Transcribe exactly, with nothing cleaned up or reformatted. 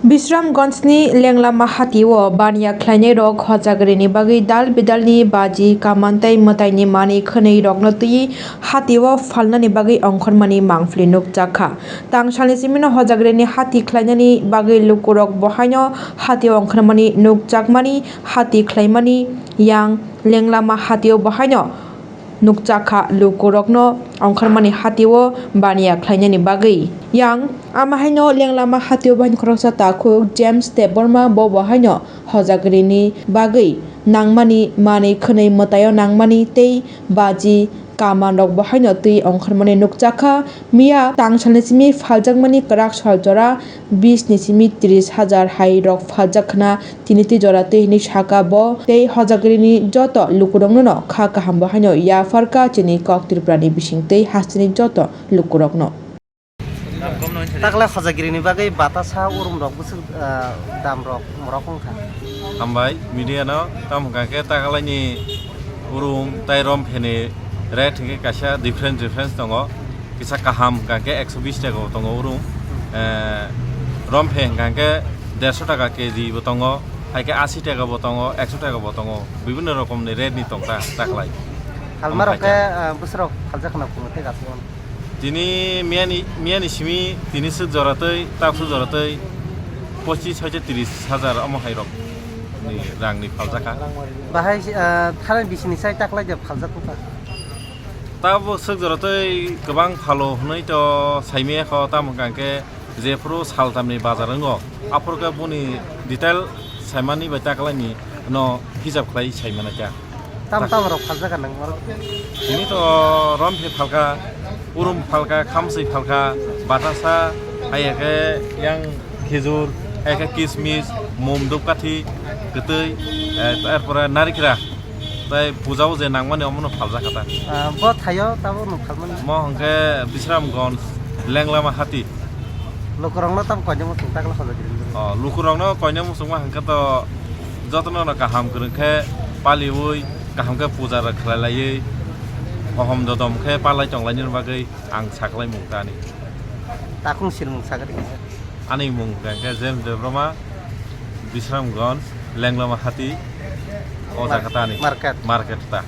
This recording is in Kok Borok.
Bisramganjni Lenglama hatio baniya khlainairok hojagrini bagwi dal bidalni baji, kaman tei mwtaini manwi khwnwi rokno twi hatio phalnani bagwi ongkhormani mangpili nukjakha. Tangsalni simino hojagrini hati khlainani bagwi lukurok bohaino hatio ongkhormani nukjakmani, hati khlaimani yang Lenglama hatio bohaino nukjakha lukurokno ongkhormani hatio baniya khlainani bagwi. Yang ama haino Lenglama hatio bahaini khoroksa takhuk James Debbarma bo bohaino hojagrini bagwi nangmani manwi khwnwi mwtaio nangmani tei baji kaman rok bohaino twi ongkhormani nukjakha. Miya tangsalni simi phaljakmani kwrak sal jora bis ni simi tris hajar hai rok phaljak khna, tini twi jora twi hinwi saka bo tei hojagrini joto lukurokno no kha kaham bo haino yapharkha chini kok Tripura ni bising tei hasteni joto lukurokno. Takle hojagirini bagwi batasa urum rok bwswk, ah, dam rok morok wngkha. Hambai media no, tamo hwnkha khe takalaini urum tai rompheni rate hwnkhe kaisa difference difference tongo. Kisa kaham hwnkha khe ekso bish taka bo tongo urum. Eh, romphe hwnkha khe derso taka K G bo tongo, hai khe asi taka bo tongo, ekso taka bo tongo. Bibinno rokomni rate ni tongkha taklai. Halmarok khe, ah, bwswrok phaljakna phungo tei gasongo. Tini miyani, miyani simi tini swk joratwi, tak swk joratwi pochis hoite tris hajar omo hai rok ni rang ni phaljakha. Bahai, ah, thani bisini sai taklai de phaljak wngkha. Tabuk swk joratwi kwbang phalo hwnwi to saimaya kho, tamo hwnkha khe jephuru saltamni bazar wngo, aphuru khe boni detail saimani bai taklaini no hisab khlai saimana kha. Tam tam rok phaljakha nang oro. Tini to romphe phalkha, urum phalkha, khamswi phalkha, batasa, hai khe yang khejur, hai khe kismis, mum, dupkathi, kwtwi, eh, erpore narikra. Tai puja o je nangmani omono phaljakha ta. Ah, bo thaio tabuk no phalmani. Mo hwnkhe Bisramganj Lenglama hati. Lukurokno tam koinwi muchung takla hojagiri. Oh, lukurokno koinwi muchungma hwnkhe to jotono no kaham kwrwng khe paliwi kaham khe puja rok khlai laiwi, ohom dodom khe palai tonglaini bagwi ang saklaimung tani. Takhung silmung sagri. Ani mung hwnkhe James Debbarma, Bisramganj, Lenglama hati, o Mar-, jaga tani. Market. Market ta.